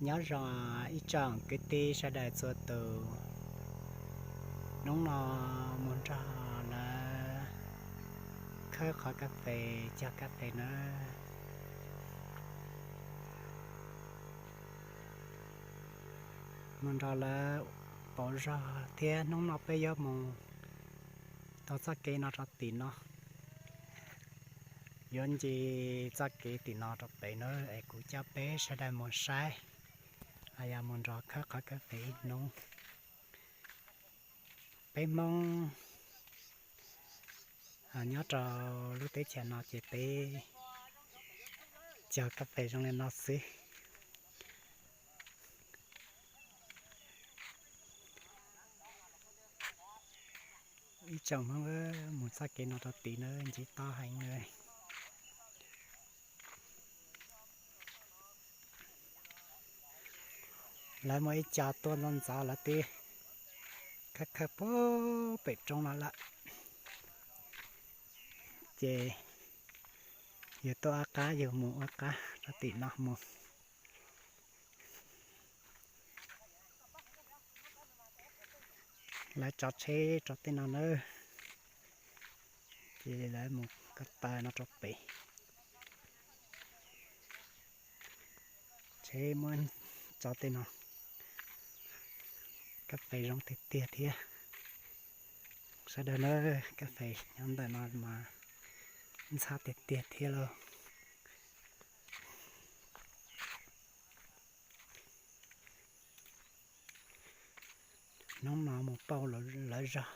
Nyob zoo ib tsoom kwv tij sawv daws txhua tus, hnub no mus nrog lawv khawb qhov kas fes, cog kas fes na. Mus nrog lawv pauv zog thiab hnub no peb yuav mus taug txoj kev no rau tim no. Yuav ncig txoj kev tim no rau pem na es kuv coj peb sawv daws mus saib, los yog mus nrog khawb qhov kas fes ib hnub. Peb Hmoob nyob rau lub teb chaws no ces peb cog kas fes zoo li no xwb. Ib tsoom Hmoob mus txoj kev no rau tid na, ncig toj heev na. Lawv muaj ib co tuaj ntxov ntxov lawv twb khawb khawb puag pem roob no lawm. Ces yus tuaj ob qab yus mus ob qab rau tim no mus. Lawv tso tsheb rau tej no na, ces lawv mus ko taw no rau pem. Tsheb muab tso tej no. Kas fes zoo tiag tiag thiab. Sawv daws na, kas fes nyob ntawm no mas ntxhab tiag tiag thiab lauj. Hnub no mus pauj lawv zog,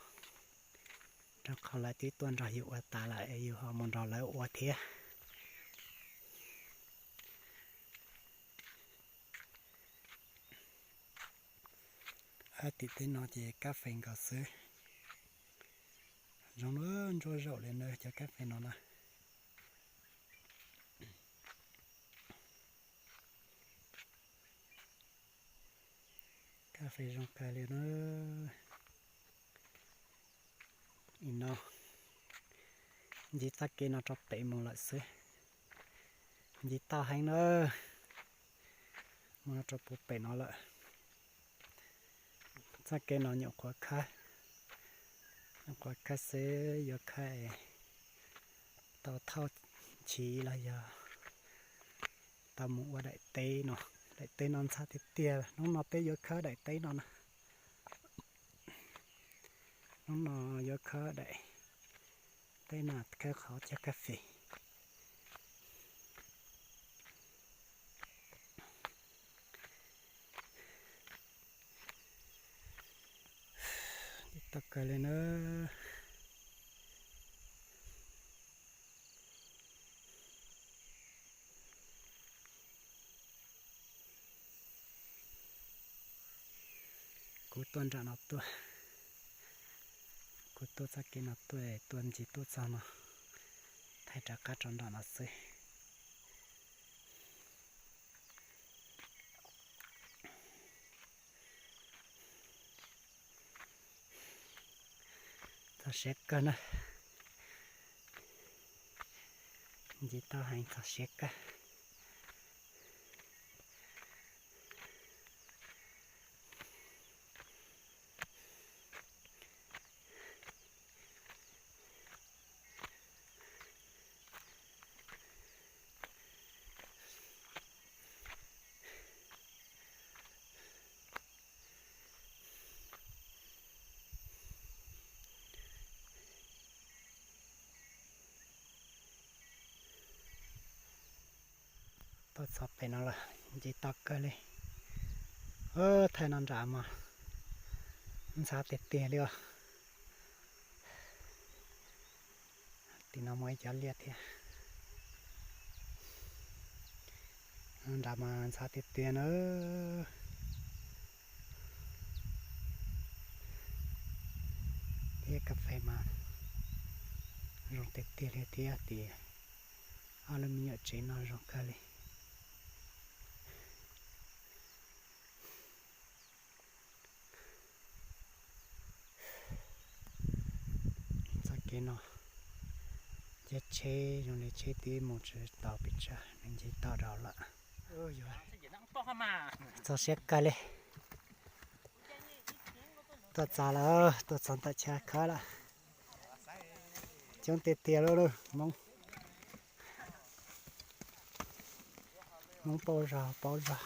rau qhov lawv twb tuaj nrog yus ua tas lawm es yus ho mus nrog lawv ua thiab. Tim tej no ces kas fes nkaus xwb. Zoo ntsuab zaum li na cov kas fes no na. Kas fes zoo kawg li na. Nim no ncig txoj kev no rau pem mus lawm xwb. Ncig toj heev na, mus rau puag pem no lawm. Txoj kev no nyuam qhuav khawb, nyuam qhuav khawb xwb, yuav khawb es tau thauj chiv los yog tau mus ua daim teb no. Daim teb no ntxhab tiag tiag, hnub no peb yuav khawb daim teb no na. Hnub no yuav khawb daim teb no khawb qhov cog kas fes. Tau kawg li na. Kuv tuaj nram no tuaj, kuv tuaj txoj kev no tuaj, tuaj ncig tuaj txog no, thaij rov qab rau nram no xwb. Txog siab kawg na, ncig toj heev, txog siab kawg. Tuaj txog pem no lawm, ncig toj kawg li. Thaij no nram mas ntxhab tiag tiag li os. Tim no muaj ib cov liaj thiab. Nram mas ntxhab tiag tiag na. Thiab kas fes mas zoo tiag tiag li thiab, tim ob lub me nyuam tsev no zoo kawg li. Txoj kev no, cab tsheb zoo li tsheb twb mus tsis tau pes tsawg, nws ncig toj rau lawm. Yog Txog siab kawg li. Tuaj txog lawm, tuaj txog ntawm chaw khawb lawm. Coob tiag tiag li lawm Hmoob. Hmoob paub zog paub zog.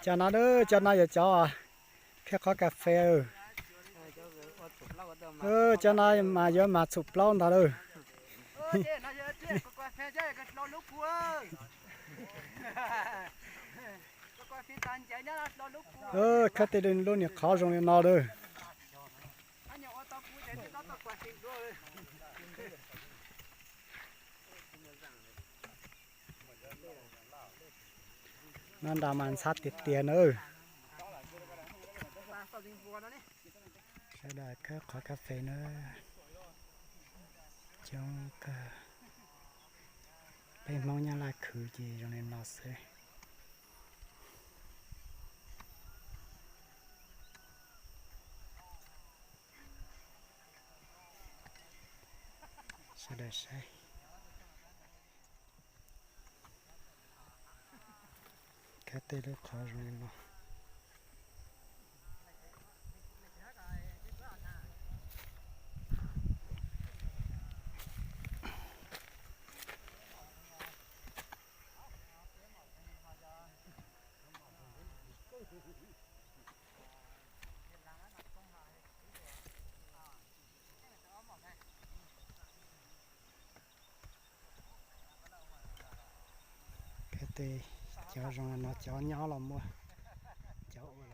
Cov no, cov no yog cov khawb qhov kas fes. Cov no mas yuav mas txhum plaub ntag lawm. Khawb tej lub niag qhov zoo li no lawm. No nram mas ntxhab tiag tiag na. Sawv daws khawb qhov kas fes na. Coob kawg. Peb Hmoob nyob Laj Khwv ces zoo li no xwb. Sawv daws saib. Khawb tej lub qhov zoo li no. Khawb tej, cov zoo li no cov nyob los muaj, cov ua